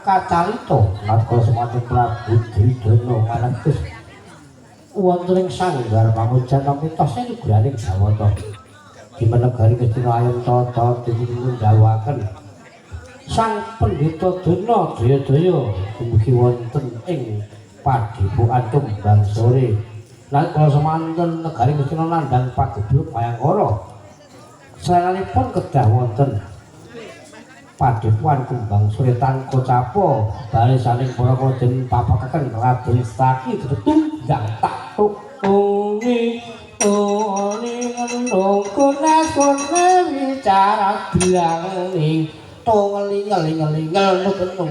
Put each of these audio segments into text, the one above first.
kacarita nalika semanten Prabu Duryudana manektus wonten ing sanggar pamujan mitos nugraning Jawata. Dimenegari Ngastina Ayem tata dipun dhawuhaken Sang Pendhita Durna Jayadaya dumugi wonten ing padhepokan Kembang Sore. Nalika semanten negari Ngastina nandhang pagebluk Mayangkara. Saranipun kedah wonten padhepokan Kembang Sore tanpa capa barisaning para den papakaken Raden Setaki tetunggang tak tuk uni uni ngendong kone wicara bilang ning tong ling ling ling nung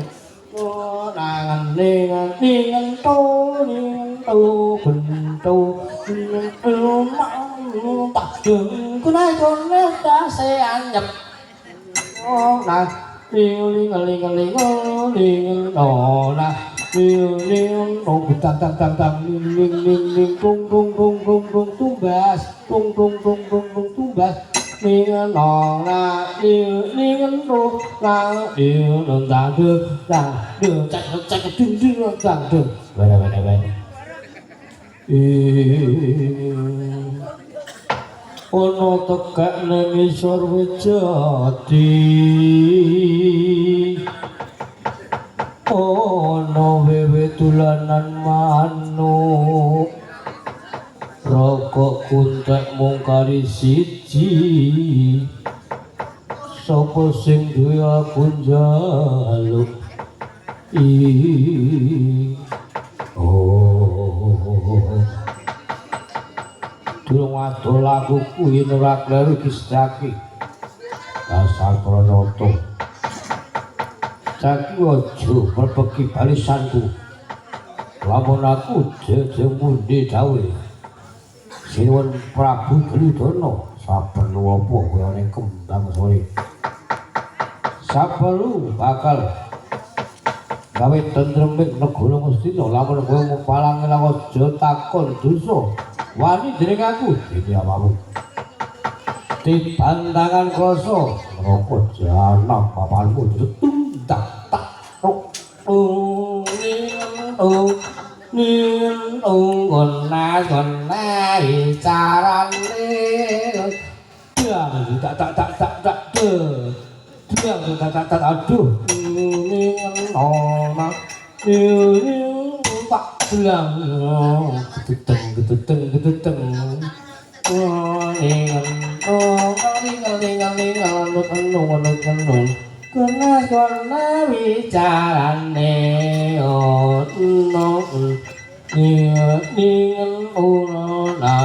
nangan ning ning to ning to gento tak deng kone kone dase anyep oh nah ling ling ling ling ling oh nah ling ling oh tang tang tang tang ling ling ling ling tung tung tung tung tung tumbas tung tung tung tung tung tumbas ning no na ning ning no na ning no da de cak cak ding ding dang de wene wene wene ono tekek ning isor wejati ono wewe dolanan manuk rokok kuntek mung kari siji sapa sing duwe aku njaluk oh durung adol aku kuwi ora kleru iki Setaki dasar Pranata Saiki aja mrebeki barisanku lamun aku jeje mundi dawuh Sinuwun Prabu Duryudana saperlu apa kaya ning Kembang Sore saperlu bakal gawe tentreming negara Ngastina lamun kowe ngupalangi aja takon dosa wani dening aku dene awakmu dibantangan krasa neraka jahanam papanmu tundang tak tuk ning ning gona gona carane tak tak tak tak tak tak tak tak tak aduh ning nona ning tak bilang ketuteng ketuteng ketuteng ning ning ning ning ning kena kena wicarane ono ning ning ono na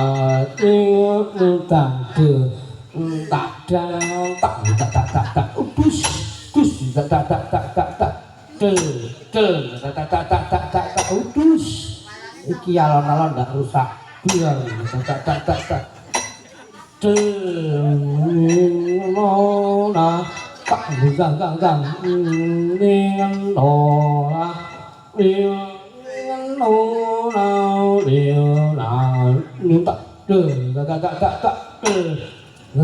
ning tang de tak dang tak tak tak tak tak udus dus tak tak tak tak tak tak del del tak tak tak tak tak tak tak udus iki alon-alon ndak rusak biar tak tak tak tak del na tak gang gang gang ning no na ning no na ning na ning tak del tak tak tak tak del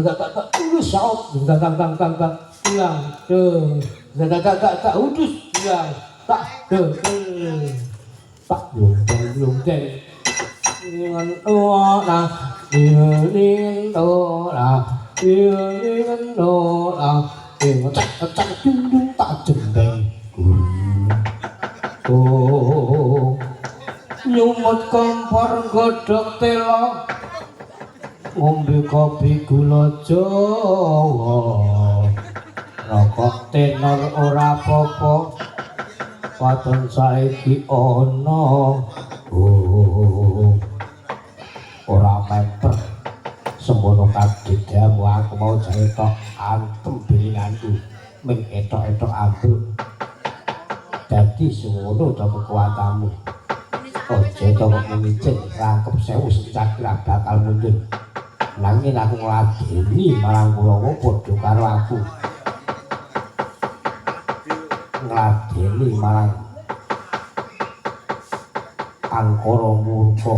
tak tak tak udus saut gang gang gang gang gang bilang del tak tak tak tak udus bilang tak del tak yung yung deng ning no na ning ning no na ning ning no na cak cak dung dung tak jembeng oh nyumut kompor godhog telo ngombe kopi gula Jawa rokok tenor ora apa-apa wadon saiki ana oh ora memper semono kadedamu aku mau jae tok antem bilinganku ming etok-etok ambruk dadi semono to kekuatanmu aja to kok mungicin rangkep sewu secak ra bakal mundur nanging aku ngladeni marang Kurawa padha karo aku ngladeni marang angkara murka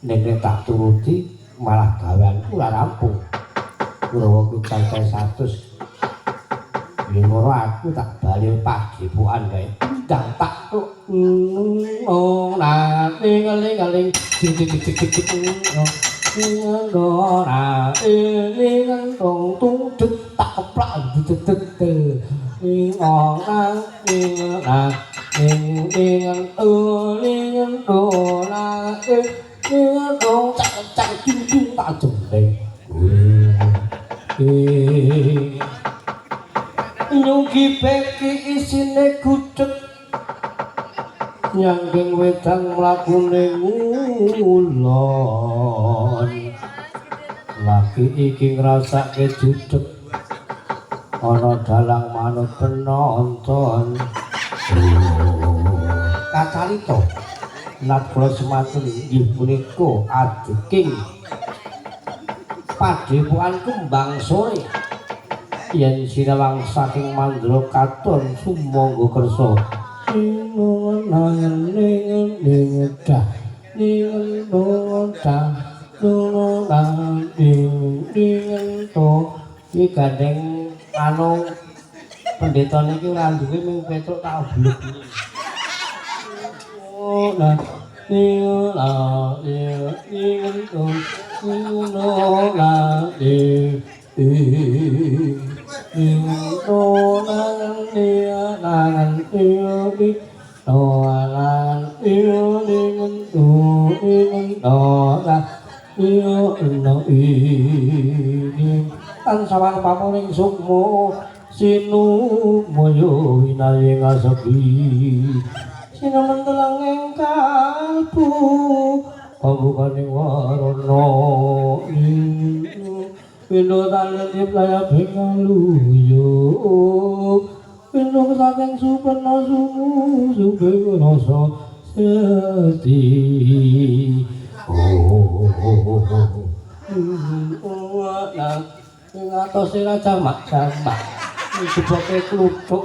nek tak turuti malah gaweanku ora rampung. Kurawa kuwi cacah 100. Lha aku tak bali padepokan kae. Ndang tak tuk na ning ling ling cik cik cik cik cik na ning tong tung dek tak keplak dek dek dek ning na ning na ning ning ning do na ning dong cak cak cung cung tak jembleng. Nyugi beki isine gudeg nyanggeng wedang mlakune ngulon. Laki iki ngrasake judeg ana dalang manut penonton. Kacarita nat kula semanten inggih punika adeking padepokan Kembang Sore yen sinawang saking mandra katon sumangga kersa. Iki gandeng anu pendeta niki ora duwe mung Petruk tak bluk. Oh la ni la ni ni no la ni ni no la ni la ni ni no la ni ni no ni no la ni no i tan sawang pamuning sukma sinumoyo winayeng asepi sinementelang ing kalbu pambukaning warana Pindo talen diplayabing aluyo Pindo saking supena sumu subing rasa sedi. Oh oh ing atose jamak jamak jeboke kluthuk.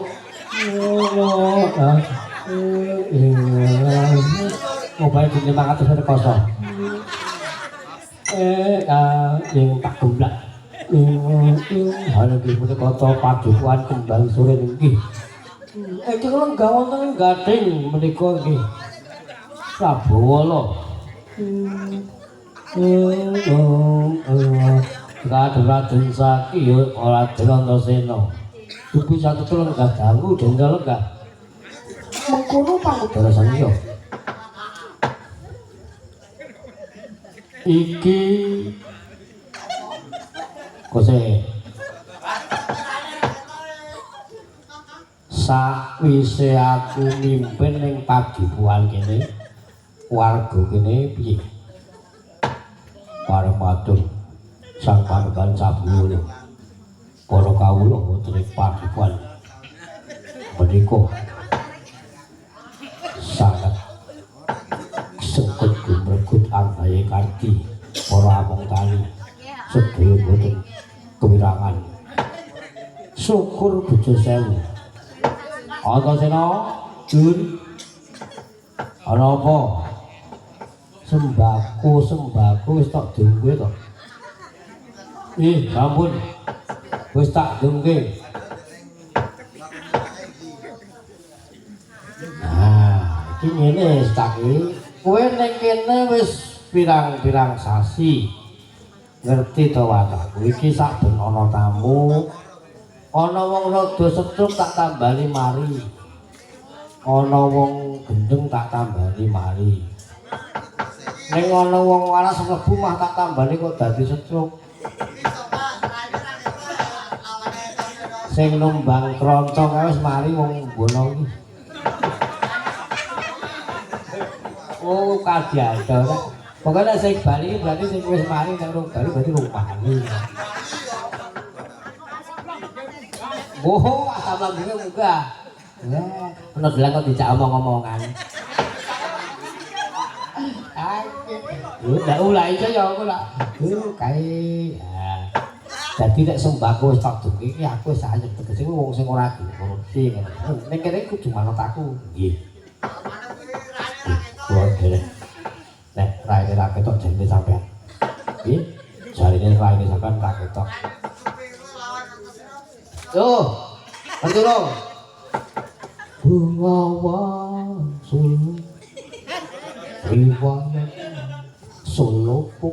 Mobae 500 rekoso. Ing tak gemblak. Halo nggih punika padukuhan Kembang Sore nggih. Iki lenggah wonten ing Gading menika nggih. Prabawala. Raden Saki ya Raden Antasena. Dupi satu lenggah dangu denda lenggah. Mengkono pangudara saniya. Iki kose sakwise aku mimpin ning padepokan kene warga kene piye pareng matur sang panembahan Sabuyolo para kawula wonten ing padepokan menika sangat sengkut gumregut anggaye karti para among tani sedaya boten kewirangan. Syukur bojo sewu. Antasena, Jun. Ana apa? Sembako, sembako wis tak dungke to. Ih, sampun. Wis tak dungke. Nah, iki ngene tak iki. Kowe ning kene wis pirang-pirang sasi. Ngerti to watakku iki saben ana tamu ana wong rada setruk tak tambani mari, ana wong gendeng tak tambani mari, ning ana wong waras mlebu mah tak tambani kok dadi setruk. Sing numbang kroncong kae wis mari wong mbono iki. Oh kadiado. Pokoknya sing bali berarti sing wis mari, nek rung bali berarti rung mari. Oh, asam lambunge munggah. Lah, ono dalang kok dijak omong-omongan. Lho, ndak ulah iso ya aku lak. Lho, kae. Dadi nek sembako wis tak dungke iki aku wis ayem tegese wong sing ora korupsi ngono. Ning kene kudu manut aku. Nggih. Kula derek. Nek raine ra ketok jarine sampean. Nggih, jarine raine sampean ra ketok. Tuh. Ngerti lo? Bengawan Solo. Riwayat Solo puk.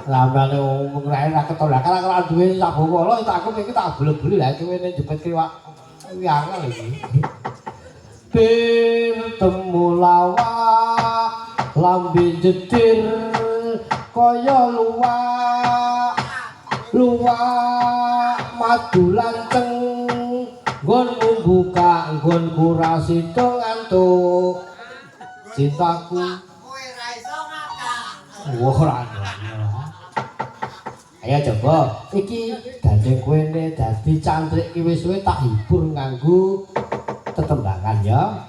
Lambane wong rae ra ketok lah karena ora duwe sak bawa tak aku iki tak blebli lah iki wene jepit ki wak angel iki. Bir temu lawak lambe jedir kaya luwak luwak madu lanceng nggonmu buka nggonku ra sida ngantuk cintaku Kowe ra iso ngakak. Wah, ora. Ayo coba, iki gandeng kowe ne dadi cantrik iki wis suwe tak hibur nganggo tetembangan ya.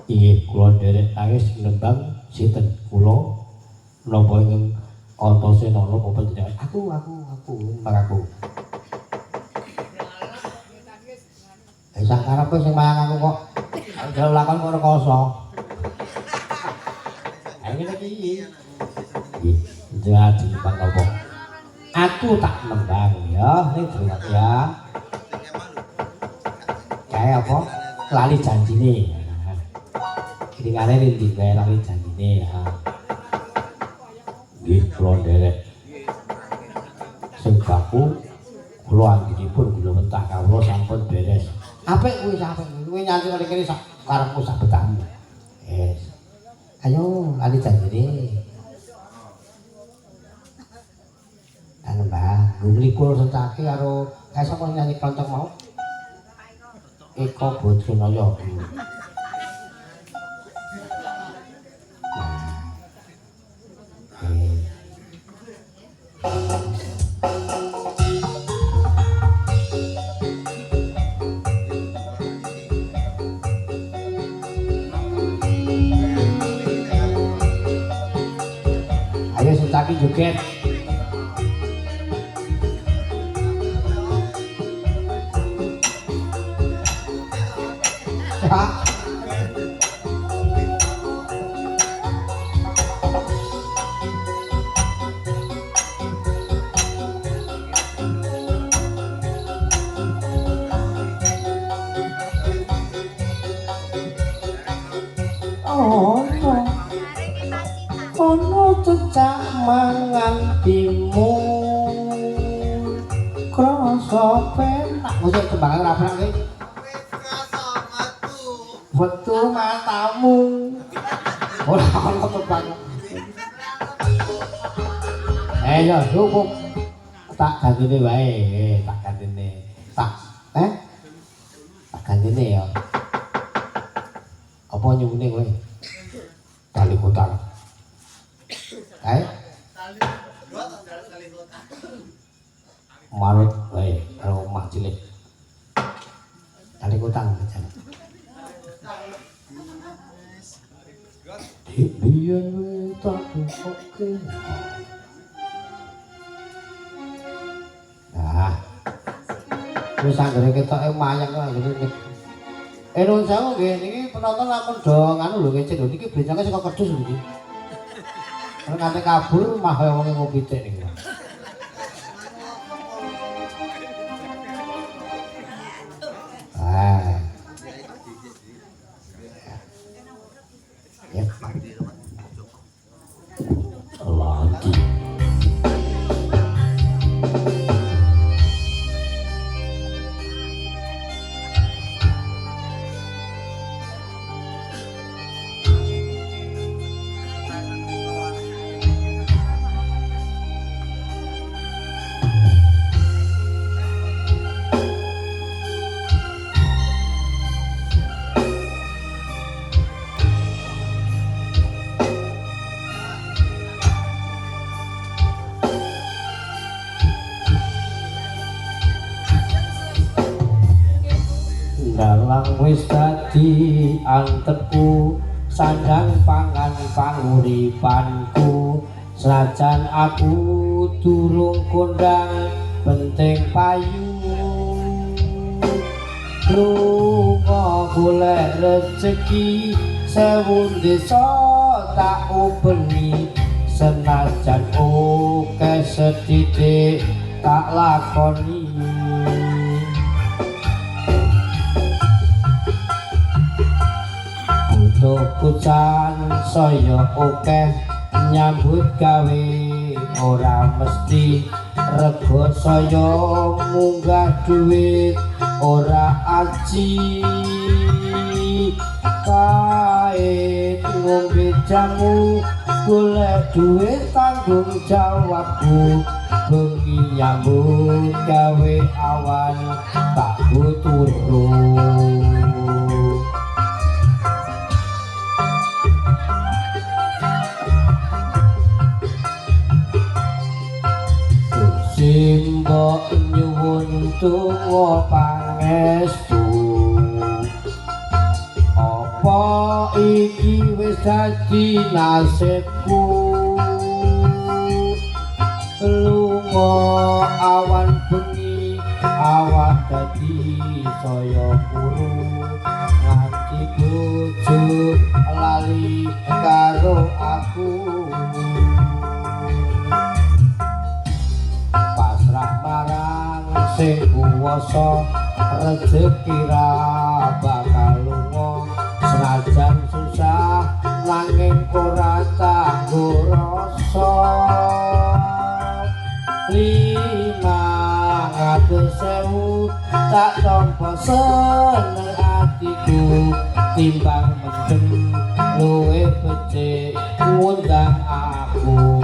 Inggih, kula nderek nangis nembang sinten kula napa ingkang Antasena napa panjenengan? Aku nembang aku. Eh sak karepe sing mayang aku kok njaluk lakon kok rekoso. Ayo ngene iki. Nggih, jadi nembang apa? Aku tak nembang ya, ini terima ya. Kayak apa? Lali janjine. Kiringane ndi kae lali janjine ya. Nggih, kula nderek. Sing baku kula anggenipun kula mentah kawula sampun beres. Apik kuwi apik. Kuwi nyanyi kali kene sak karepmu sak betahmu. Yes. Ayo lali janjine. Anu Mbah, nglipur secake karo kae sapa nyanyi klontong mau? Eko Bodronoyo. Ayo secake joget. Ono cecak mangan timun krasa penak. Mosok tembangan ora penak iki. Wis krasa metu. Metu matamu. Ora ono tembang. Ya cukup. Tak gantine wae, tak gantine. Tak tak gantine ya. Apa nyuwune kowe? Tali kotang. Kae? Tali kotang. Manut wae karo omah cilik. Tali kotang jan. Biyen tak tukoke. Nah. Wis anggere ketoke mayang kok anggere. Nuwun sewu nggih niki penonton lamun do nganu lho ngecek lho niki blenjange saka kerdus lho niki. Nek nganti kabur mah kaya wong ngopi pitik niku. Ah. Ya. Lagi. Dalang wis dadi antepku sandang pangan panguripanku senajan aku durung kondang penting payu lunga golek rejeki sewu desa tak ubeni Senajan oke sethithik tak lakoni. Butuhku saya akeh nyambut gawe ora mesti rega saya munggah duit ora aji. Pait ngombe jamu golek duit tanggung jawabku, bengi nyambut gawe awan tak turu. Simbok nyuwun donga pangestu, apa iki wis dadi nasibku? Lunga awan bengi awak dadi saya kuru, nganti bojo lali karo aku. Pasrah marang sing kuwasa, rejeki ra bakal lunga, senajan susah nanging ora tanggo rasa. 500.000 tak tampa seneng atiku, timbang mendem luwih becik ngundang aku.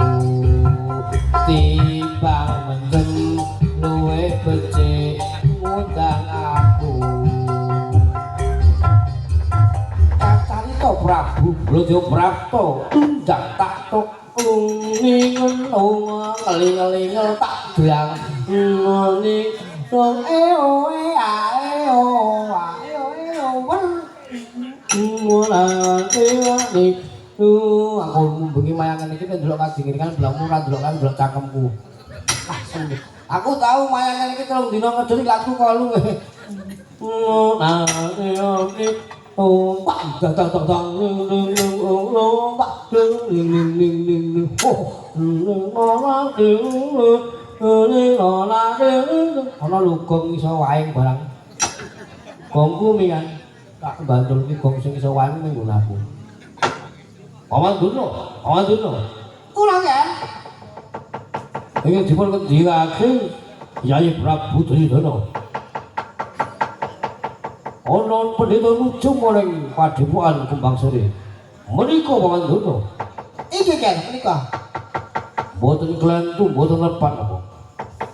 Timbang mendem luwih becik ngundang aku. Kacarita Prabu Brajaprapta tundang tak tuk ning ngeling-ngelingel tak dlang ngene dong e o e a e o a e o e o wen ora e aku bengi mayangan iki ndelok kadingin kan blangmu ora ndelok kan ndelok cangkemku. Ah sembih. Aku tahu mayangan iki 3 dina ngedeni laku kok luwe. Ora e o e oh pak tak tak tak oh pak ning ning ning ning oh ana lugong iso waeng barang. Gongku mingan tak bantul iki gong sing iso waeng ning nggon aku. Paman Durna, Paman Durna. Kula kan. Iki dipun kendhirake Yai Prabu Duryudana. Ana pendeta nujung maring padepokan Kembang Sore. Menika Paman Durna. Iki kan menika. Mboten klentu, mboten lepat apa.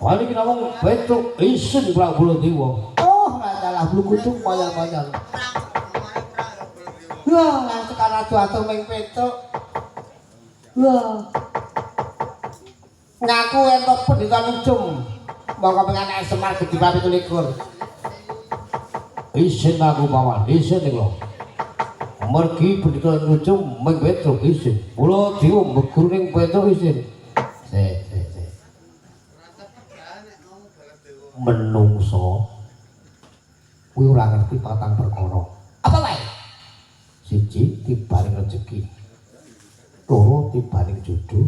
Wah niki namung petruk isin Prabu Baladewa. Oh, ora salah blukutung moyol-moyol. Wah, lan tekan adu-adu ming petruk. Wah. Ngaku entuk pendeta nujung. Monggo pengen Semar Gedhi 27. Isin aku paman, isin lho. Mergi pendeta nujung ming petruk isin. Kula dewa meguru ning petruk isin. Sik, sik, sik. Menungso kuwi ora ngerti patang perkara. Apa wae? Siji tibaning rejeki. Loro tibaning jodoh.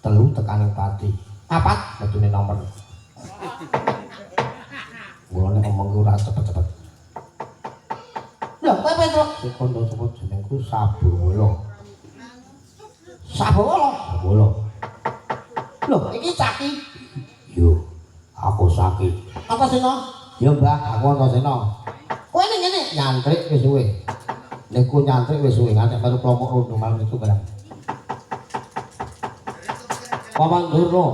Telu tekaning pati. Papat metune nomor. Mula nek ngomong ku ora cepet-cepet. Lho, kowe Petruk? Sing kandha sapa jenengku Sabawala. Sabawala? Sabawala. Lho, iki Caki. Yo, aku Saki. Antasena? Ya, Mbah, aku Antasena. Kowe ning ngene nyantrik wis suwe. Nek ku nyantrik wis suwe nganti baru kelompok rondo malam itu barang. Paman Durna,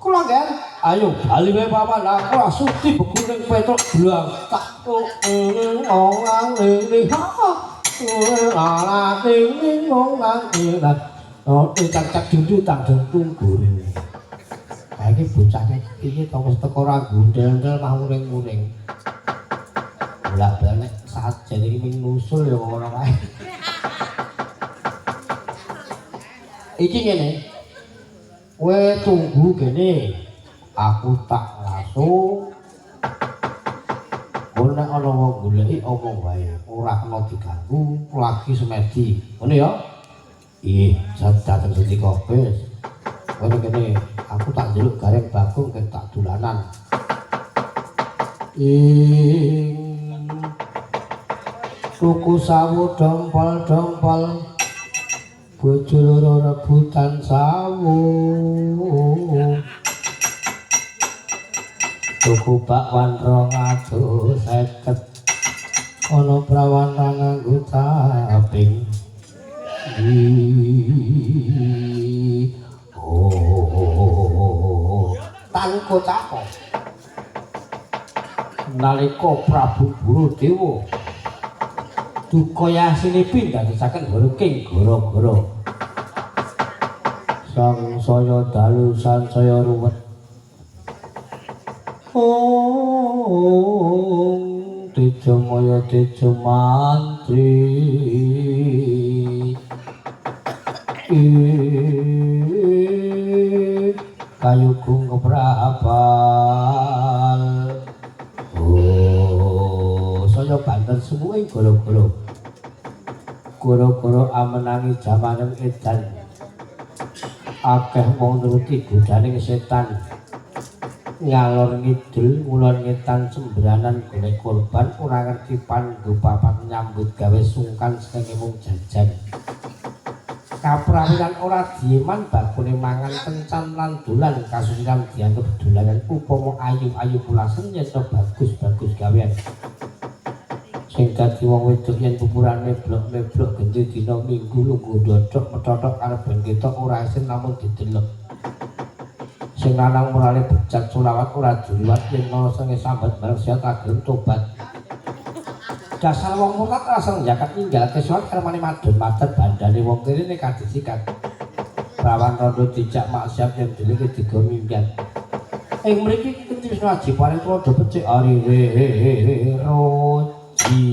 kula nggih. Ayo bali wae paman, aku ora sudi begur ning Petruk blang. Tak ong ning ha. Ora ning ong nang oh cak cak junju tang tunggu. Ha iki bocah iki to wis teko ora gundel-ndel mah muring-muring. Bolak-balik sajen iki ming nusul ya ngono kae. Iki ngene. Kowe tunggu kene. Aku tak langsung. Kowe nek ana wong goleki omong wae, ora kena diganggu, lagi semedi. Ngono ya? Ih, dateng sendika wis. Kowe kene aku tak njaluk Gareng Bagong ben tak dolanan. Ing tuku sawu dompol-dompol bojo loro rebutan sawu. Tuku bakwan 250 ana prawan ra nganggo caping. Oh, tangko cako. Nalika Prabu Baradewa duka yasine pindhatesaken King gara-gara sangsaya dalu sansaya ruwet. Om Tejamaya Teja Mantri. Kayugung keprabal. Oh, saya banter sumuke gara-gara. Gara-gara amenangi jamaning edan. Akeh wong nuruti godhaning setan. Ngalor ngidul ngulon ngetan sembranan golek korban ora ngerti pandhu papan nyambut gawe sungkan senenge mung jajan. Kaprawiran ora dieman bakune mangan kencan lan dolan kasusilan dianggep dolanan upama ayu-ayu pulasen yen to bagus-bagus gawean. Sing dadi wong wedok yen pupurane meblok-meblok genti dina Minggu lungguh ndodhok methothok arep ben ketok ora isin lamun didelok. Sing lanang morale bejat selawat ora diliwat yen ana sing sambat bareng sehat ageng tobat. Dasar wong murtad rasa njakat ninggalake salat karmane madon madet bandane wong kene nek kadisikat. Prawan rondo dijak maksiat yen dileke digo minggat. Ing mriki Kenti Wisnu Aji paring tuladha becik ari roji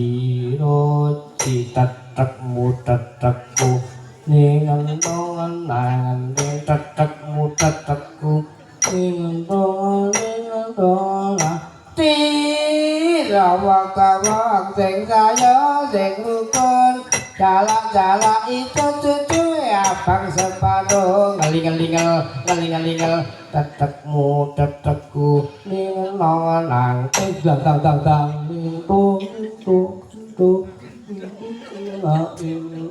roji tetekmu tetekku ning entongan nangan tetekmu tetekku ning entongan ning entongan Tirawak-awak sing kaya sing rukun jalak-jalak itu cucu abang sepatu ngeling-ngelingel ngeling-ngelingel tetekmu tetekku ning nang dang dang dang dang ning tung tung tung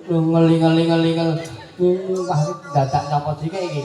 ngeling-ngeling-ngelingel wah dadak nyapa dike iki.